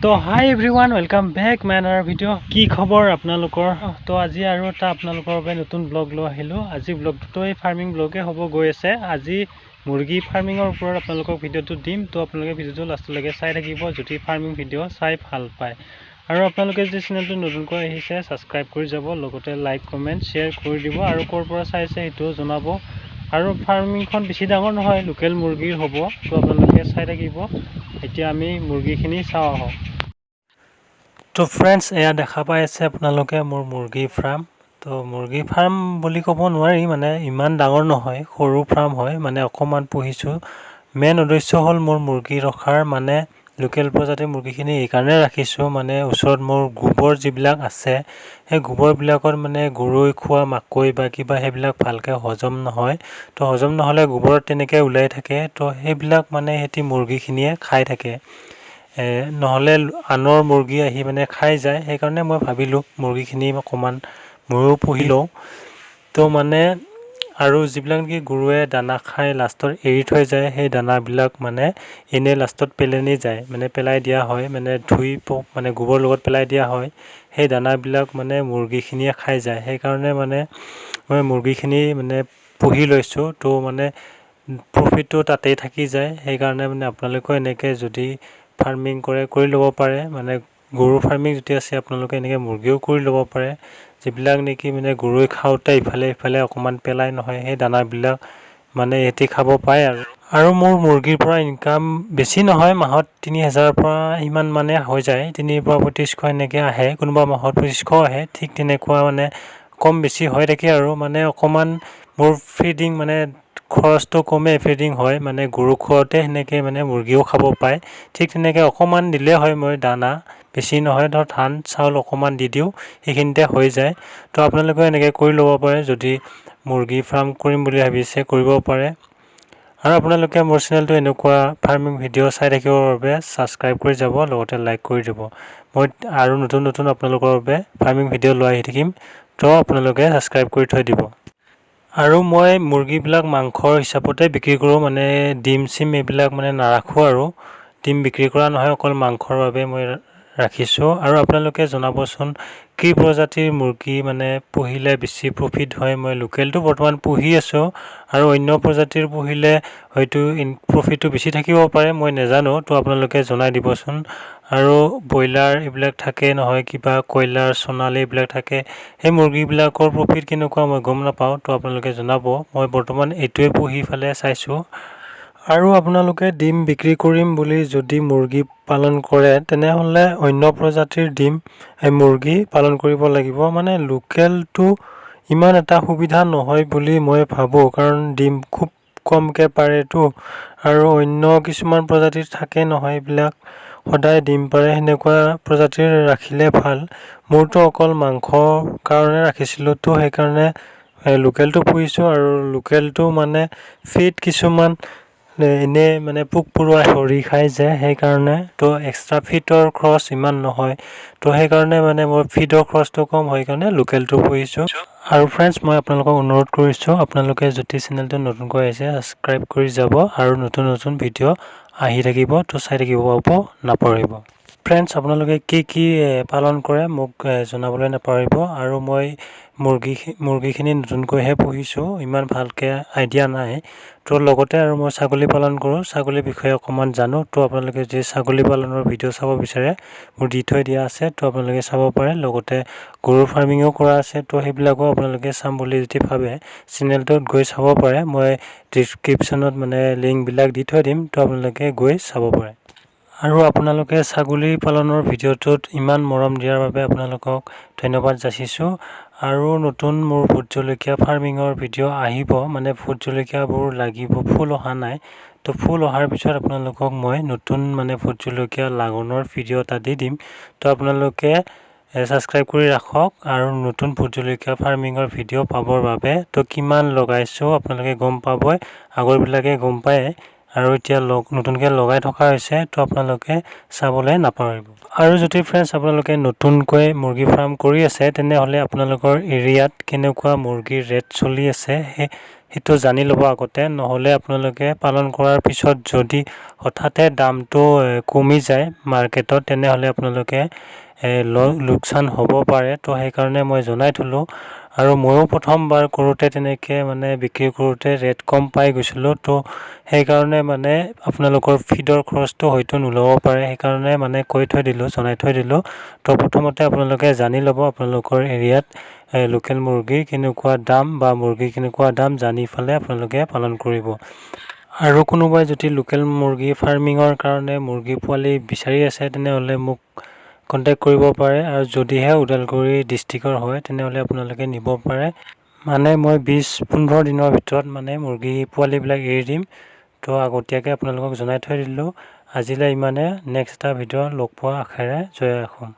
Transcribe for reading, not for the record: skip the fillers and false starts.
তো hi everyone, welcome back my another video. কি খবৰ আপোনালোকৰ? তো আজি আৰু এটা আপোনালোকৰ বাবে নতুন ব্লগ লৈ আহিলোঁ। আজি ব্লগটোতো এই ফাৰ্মিং ব্লগে হ'ব গৈ আছে। আজি মুৰ্গী ফাৰ্মিঙৰ ওপৰত আপোনালোকক ভিডিঅ'টো দিম। তো আপোনালোকে ভিডিঅ'টো লাষ্টলৈকে চাই থাকিব যদি ফাৰ্মিং ভিডিঅ' চাই ভাল পায়। আৰু আপোনালোকে যদি চেনেলটো নতুনকৈ আহিছে, ছাবস্ক্ৰাইব কৰি যাব, লগতে লাইক, কমেণ্ট, শ্বেয়াৰ কৰি দিব আৰু ক'ৰ পৰা চাইছে সেইটোও জনাব। আৰু ফাৰ্মিংখন বেছি ডাঙৰ নহয়, লোকেল মুৰ্গীৰ হ'ব। তো আপোনালোকে চাই থাকিব। এতিয়া আমি মুৰ্গীখিনি চাওঁ আহক। তো ফ্ৰেণ্ডছ, এয়া দেখা পাই আছে আপোনালোকে মোৰ মুৰ্গী ফাৰ্ম। তো মুৰ্গী ফাৰ্ম বুলি ক'ব নোৱাৰি, মানে ইমান ডাঙৰ নহয়, সৰু ফাৰ্ম হয়, মানে অকণমান পুহিছোঁ। মেইন উদ্দেশ্য হ'ল মোৰ মুৰ্গী ৰখাৰ, মানে লোকেল প্ৰজাতিৰ মুৰ্গীখিনি এইকাৰণে ৰাখিছোঁ, মানে ওচৰত মোৰ গোবৰ যিবিলাক আছে, সেই গোবৰবিলাকত মানে গৰুৱে খোৱা মাকৈ বা কিবা সেইবিলাক ভালকৈ হজম নহয়। তো হজম নহ'লে গোবৰত তেনেকৈ ওলাই থাকে। তো সেইবিলাক মানে সিহঁতি মুৰ্গীখিনিয়ে খাই থাকে, নহ'লে আনৰ মুৰ্গী আহি মানে খাই যায়। সেইকাৰণে মই ভাবিলোঁ মুৰ্গীখিনি অকণমান ময়ো পুহি লওঁ। তো মানে আৰু যিবিলাক নেকি গৰুৱে দানা খাই লাষ্টত এৰি থৈ যায়, সেই দানাবিলাক মানে এনেই লাষ্টত পেলনি যায়, মানে পেলাই দিয়া হয়, মানে ধুই মানে গোবৰৰ লগত পেলাই দিয়া হয়। সেই দানাবিলাক মানে মুৰ্গীখিনিয়ে খাই যায়। সেইকাৰণে মানে মই মুৰ্গীখিনি মানে পুহি লৈছোঁ। তো মানে প্ৰফিটটো তাতেই থাকি যায়। সেইকাৰণে মানে আপোনালোকেও এনেকৈ যদি ফাৰ্মিং কৰে, কৰি ল'ব পাৰে। মানে গৰু ফাৰ্মিং যদি আছে, আপোনালোকে এনেকৈ মুৰ্গীও কৰি ল'ব পাৰে। যিবিলাক নেকি মানে গৰুৱে খাওঁতে ইফালে সিফালে অকণমান পেলাই নহয়, সেই দানাবিলাক মানে সিহঁতি খাব পায়। আৰু মোৰ মুৰ্গীৰ পৰা ইনকাম বেছি নহয়, মাহত 3000ৰ পৰা সিমান মানে হৈ যায়। 3ৰ পৰা 3500 এনেকৈ আহে, কোনোবা মাহত 2500 আহে। ঠিক তেনেকুৱা মানে কম বেছি হৈ থাকে। আৰু মানে অকণমান মোৰ ফিডিং মানে খৰচটো কমেই ফিডিং হয়, মানে গৰু খুৱাওঁতে সেনেকৈ মানে মুৰ্গীও খাব পায়। ঠিক তেনেকৈ অকণমান দিলেই হয় মই দানা, বেছি নহয়, ধৰ ধান চাউল অকণমান দি দিওঁ, সেইখিনিতে হৈ যায়। তো আপোনালোকেও এনেকৈ কৰি ল'ব পাৰে। যদি মুৰ্গী ফাৰ্ম কৰিম বুলি ভাবিছে, কৰিব পাৰে। আৰু আপোনালোকে মোৰ চেনেলটো এনেকুৱা ফাৰ্মিং ভিডিঅ' চাই থাকিবৰ বাবে ছাবস্ক্ৰাইব কৰি যাব, লগতে লাইক কৰি দিব। মই আৰু নতুন নতুন আপোনালোকৰ বাবে ফাৰ্মিং ভিডিঅ' লৈ আহি থাকিম। তো আপোনালোকে ছাবস্ক্ৰাইব কৰি থৈ দিব। আৰু মই মুৰ্গীবিলাক মাংসৰ হিচাপতে বিক্ৰী কৰোঁ, মানে ডিম চিম এইবিলাক মানে নাৰাখোঁ আৰু ডিম বিক্ৰী কৰা নহয়, অকল মাংসৰ বাবে মই ৰাখিছোঁ। আৰু আপোনালোকে জনাবচোন কি প্ৰজাতিৰ মুৰ্গী মানে পুহিলে বেছি প্ৰফিট হয়। মই লোকেলটো বৰ্তমান পুহি আছোঁ আৰু অন্য প্ৰজাতিৰ পুহিলে হয়তো প্ৰফিটটো বেছি থাকিব পাৰে, মই নাজানো। তো আপোনালোকে জনাই দিবচোন। আৰু ব্ৰইলাৰ এইবিলাক থাকে নহয়, কিবা কয়লাৰ, সোণালী এইবিলাক থাকে, সেই মুৰ্গীবিলাকৰ প্ৰফিট কেনেকুৱা মই গম নাপাওঁ। তো আপোনালোকে জনাব। মই বৰ্তমান এইটোৱে পুহি পেলাই চাইছোঁ। আৰু আপোনালোকে ডিম বিক্ৰী কৰিম বুলি যদি মুৰ্গী পালন কৰে, তেনেহ'লে অন্য প্ৰজাতিৰ ডিম মুৰ্গী পালন কৰিব লাগিব। মানে লোকেলটো ইমান এটা সুবিধা নহয় বুলি মই ভাবোঁ, কাৰণ ডিম খুব কমকৈ পাৰেতো। আৰু অন্য কিছুমান প্ৰজাতিৰ থাকে নহয়, এইবিলাক সদায় ডিম পাৰে, সেনেকুৱা প্ৰজাতিৰ ৰাখিলে ভাল। মোৰতো অকল মাংসৰ কাৰণে ৰাখিছিলোঁ, তো সেইকাৰণে লোকেলটো পুহিছোঁ। আৰু লোকেলটো মানে ফিড কিছুমান এনেই মানে পোক পৰুৱা ধৰি খাই যে, সেইকাৰণে তো এক্সট্ৰা ফিডৰ খৰচ ইমান নহয়। তো সেইকাৰণে মানে মোৰ ফিডৰ খৰচটো কম হয় কাৰণে লোকেলটো পুহিছোঁ। আৰু ফ্ৰেণ্ডছ, মই আপোনালোকক অনুৰোধ কৰিছোঁ, আপোনালোকে যদি চেনেলটো নতুনকৈ আহিছে, ছাবস্ক্ৰাইব কৰি যাব আৰু নতুন নতুন ভিডিঅ' আহি থাকিব, তো চাই থাকিব পাব নাপাহৰিব। ফ্ৰেণ্ডছ, আপোনালোকে কি কি পালন কৰে মোক জনাবলৈ নাপাহৰিব। আৰু মই মুৰ্গীখিনি নতুনকৈহে পুহিছোঁ, ইমান ভালকৈ আইডিয়া নাই। তো লগতে আৰু মই ছাগলী পালন কৰোঁ, ছাগলীৰ বিষয়ে অকণমান জানো। তো আপোনালোকে যদি ছাগলী পালনৰ ভিডিঅ' চাব বিচাৰে, মোৰ দি থৈ দিয়া আছে, তো আপোনালোকে চাব পাৰে। লগতে গৰু ফাৰ্মিঙো কৰা আছে। তো সেইবিলাকো আপোনালোকে চাম বুলি যদি ভাবে, চেনেলটোত গৈ চাব পাৰে। মই ডিছক্ৰিপশ্যনত মানে লিংকবিলাক দি থৈ দিম, তো আপোনালোকে গৈ চাব পাৰে। আৰু আপোনালোকে ছাগলী পালনৰ ভিডিঅ'টোত ইমান মৰম দিয়াৰ বাবে আপোনালোকক ধন্যবাদ যাচিছোঁ। আৰু নতুন মোৰ ভোট জলকীয়া ফাৰ্মিঙৰ ভিডিঅ' আহিব, মানে ভোট জলকীয়াবোৰ লাগিব, ফুল অহা নাই। তো ফুল অহাৰ পিছত আপোনালোকক মই নতুন মানে ভোট জলকীয়া লাগনৰ ভিডিঅ' এটা দি দিম। তো আপোনালোকে ছাবস্ক্ৰাইব কৰি ৰাখক আৰু নতুন ভোট জলকীয়া ফাৰ্মিঙৰ ভিডিঅ' পাবৰ বাবে। তো কিমান লগাইছোঁ আপোনালোকে গম পাবই, আগৰবিলাকে গম পায় আৰু এতিয়া নতুনকৈ লগাই থকা হৈছে। তো আপোনালোকে চাবলৈ নাপাহৰিব। আৰু যদি ফ্ৰেণ্ডছ, আপোনালোকে নতুনকৈ মুৰ্গী ফাৰ্ম কৰি আছে, তেনেহ'লে আপোনালোকৰ এৰিয়াত কেনেকুৱা মুৰ্গীৰ ৰেট চলি আছে সেই সেইটো জানি ল'ব আগতে। নহ'লে আপোনালোকে পালন কৰাৰ পিছত যদি হঠাতে দামটো কমি যায় মাৰ্কেটত, তেনেহ'লে আপোনালোকে লোকচান হ'ব পাৰে। তো সেইকাৰণে মই জনাই থ'লোঁ। আৰু ময়ো প্ৰথমবাৰ কৰোঁতে তেনেকৈ মানে বিক্ৰী কৰোঁতে ৰেট কম পাই গৈছিলোঁ। তো সেইকাৰণে মানে আপোনালোকৰ ফিডৰ খৰচটো হয়তো নোলাব পাৰে, সেইকাৰণে মানে কৈ থৈ দিলোঁ, জনাই থৈ দিলোঁ। তো প্ৰথমতে আপোনালোকে জানি ল'ব আপোনালোকৰ এৰিয়াত লোকেল মুৰ্গীৰ কেনেকুৱা দাম বা মুৰ্গীৰ কেনেকুৱা দাম, জানি পেলাই আপোনালোকে পালন কৰিব। আৰু কোনোবাই যদি লোকেল মুৰ্গী ফাৰ্মিঙৰ কাৰণে মুৰ্গী পোৱালি বিচাৰি আছে, তেনেহ'লে মোক কণ্টেক্ট কৰিব পাৰে। আৰু যদিহে ওদালগুৰি ডিষ্ট্ৰিক্টৰ হয়, তেনেহ'লে আপোনালোকে নিব পাৰে। মানে মই 20-15 দিনৰ ভিতৰত মানে মুৰ্গী পোৱালিবিলাক এৰি দিম। তো আগতীয়াকৈ আপোনালোকক জনাই থৈ দিলোঁ। আজিলৈ ইমানে, নেক্সট এটা ভিডিঅ' লগ পোৱাৰ আশাৰে, জয় অসম।